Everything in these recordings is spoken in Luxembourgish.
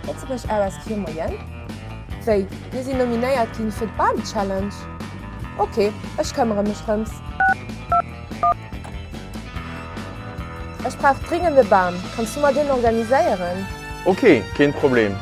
Lëtzebuerg RSQ Moien. Wéi, mir sinn nominéiert ginn fir d'Bam Challenge? Ok, ech këmmere mech drëms. Ech brauch dringend e Bam, kanns du mer deen organiséieren? Ok, keen Problem.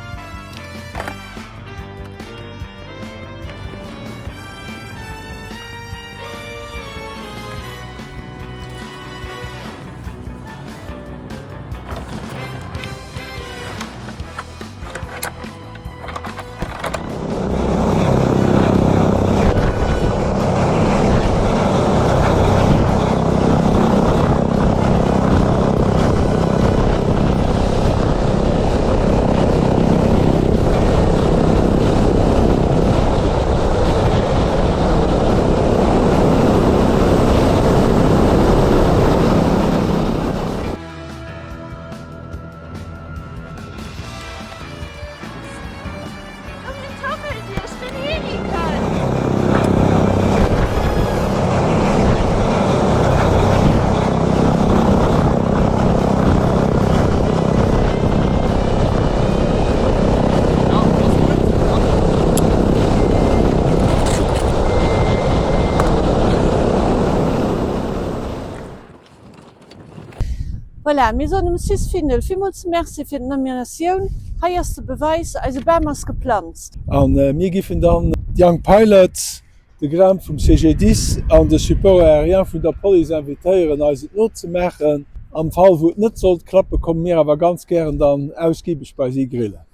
Voilà, mir soen dem Cis Findel villmools Merci fir d'Nominatioun. Hei ass de Beweis, eise Bam ass geplanzt. A mir giffen dann d'Young Pilots, de Gremp vum CGDIS an de Support aérien vun der Police invitéieren eis et nozemaachen. Am Fall wou et net sollt klappen, komme mir awer ganz gären dann ausgiebeg bei si grillen.